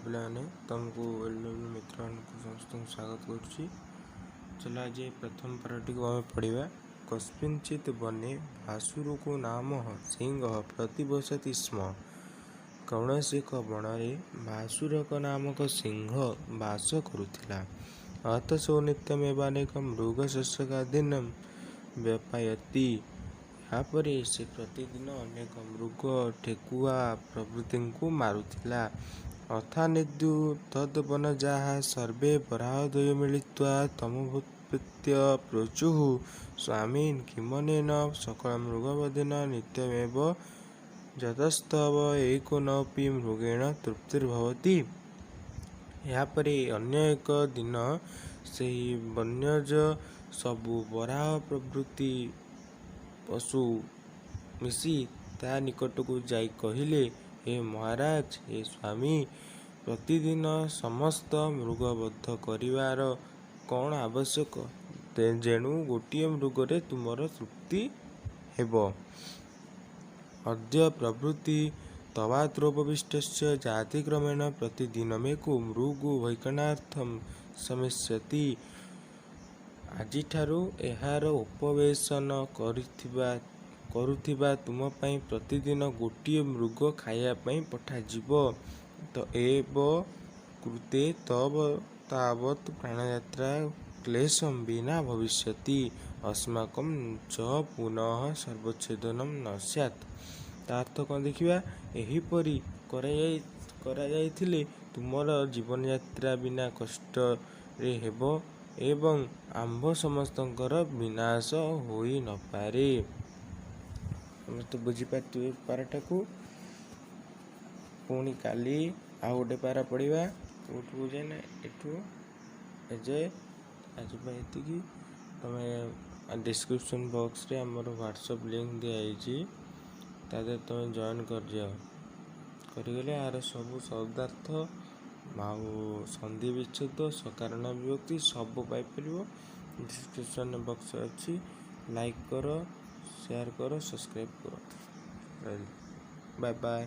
ପିଲାମାନେ, ତୁମକୁ ଏଲ୍ ମିତ୍ରମାନଙ୍କୁ ସମସ୍ତଙ୍କୁ ସ୍ୱାଗତ କରୁଛି। ଚାଲ, ଆଜି ପ୍ରଥମ ପାରାଟିକୁ ଆମେ ପଢ଼ିବା। କସ୍ମିଞ୍ଚିତ୍ ବନେ ଭାସୁରକୋ ନାମ ସିଂହଃ ପ୍ରତିବସତି ସ୍ମ। କୌଣସି ଏକ ବଣରେ ଭାସୁରକ ନାମକ ସିଂହ ବାସ କରୁଥିଲା। ଅଥ ସୌ ନିତ୍ୟମେବାନେକ ମୃଗ ଶଶକାଦୀନ୍ ବ୍ୟପାୟତି। ଏହାପରେ ସେ ପ୍ରତିଦିନ ଅନେକ ମୃଗ, ଠେକୁଆ ପ୍ରଭୃତିଙ୍କୁ ମାରୁଥିଲା। ଅଥାନ୍ୟଦିନ ତଦ୍‌ବନଜାଃ ସର୍ବେ ବରାହାଦୟୋ ମିଳିତ୍ୱା ତମଭ୍ୟୁପେତ୍ୟ ପ୍ରୋଚୁଃ, ସ୍ୱାମିନ୍! କିମନେନ ସକଳମୃଗବଧେନ ନିତ୍ୟମେବ ଯତସ୍ତବ ଏକୋନାପି ମୃଗେଣ ତୃପ୍ତିର୍ଭବତି? ଏହାପରେ ଅନ୍ୟ ଏକ ଦିନ ସେହି ବନ୍ୟଜ ସବୁ ବରାହ ପ୍ରଭୃତି ପଶୁ ମିଶି ତା ନିକଟକୁ ଯାଇ କହିଲେ, ହେ ମହାରାଜ, ହେ ସ୍ୱାମୀ! ପ୍ରତିଦିନ ସମସ୍ତ ମୃଗବଧ କରିବାର କ'ଣ ଆବଶ୍ୟକ, ଯେଣୁ ଗୋଟିଏ ମୃଗରେ ତୁମର ତୃପ୍ତି ହେବ? ଅଦ୍ୟ ପ୍ରଭୃତି ତବାତ୍ରୋପବିଷ୍ଟସ୍ୟ ଜାତିକ୍ରମେଣ ପ୍ରତିଦିନମେକୋ ମୃଗୋ ଭକ୍ଷଣାର୍ଥଂ ସମିଷ୍ୟତି। ଆଜିଠାରୁ ଏଠାରେ ଉପବେଶନ କରୁଥିବା ତୁମ ପାଇଁ ପ୍ରତିଦିନ ଗୋଟିଏ ମୃଗ ଖାଇବା ପାଇଁ ପଠାଯିବ। ଏବ କୃତେ ତବ ତାବତ୍ ପ୍ରାଣଯାତ୍ରା କ୍ଳେଶଂ ବିନା ଭବିଷ୍ୟତି, ଅସ୍ମାକଂ ଚ ପୁନଃ ସର୍ବଚ୍ଛେଦନଂ ନ ସ୍ୟାତ୍। ତା ଅର୍ଥ କ'ଣ ଦେଖିବା। ଏହିପରି କରାଯାଇଥିଲେ ତୁମର ଜୀବନଯାତ୍ରା ବିନା କଷ୍ଟରେ ହେବ ଏବଂ ଆମ୍ଭ ସମସ୍ତଙ୍କର ବିନାଶ ହୋଇନପାରେ। ସମସ୍ତେ ବୁଝିପାରିଥିବେ ପାରାଟାକୁ। ପୁଣି କାଲି ଆଉ ଗୋଟେ ପାରା ପଢ଼ିବା। କେଉଁଠୁ ଯାଏ ନା ଏଠୁ ଏଯାଏ। ଆଜି ପାଇଁ ଏତିକି। ତମେ ଡିସ୍କ୍ରିପସନ୍ ବକ୍ସରେ ଆମର ହ୍ୱାଟ୍ସଆପ୍ ଲିଙ୍କ୍ ଦିଆହେଇଛି, ତା ଦେହରେ ତମେ ଜଏନ୍ କରିଯାଅ। କରିଗଲେ ଆର ସବୁ ଶବ୍ଦାର୍ଥ ଆଉ ସନ୍ଧି ବିଚ୍ଛେଦ, ସକାରଣ ବିଭକ୍ତି ସବୁ ପାଇପାରିବ। ଡିସ୍କ୍ରିପସନ୍ ବକ୍ସ ଅଛି। ଲାଇକ୍ କର, ସେୟାର କର, ସବସ୍କ୍ରାଇବ୍ କର। ରହିଲି, ବାଏ ବାଏ।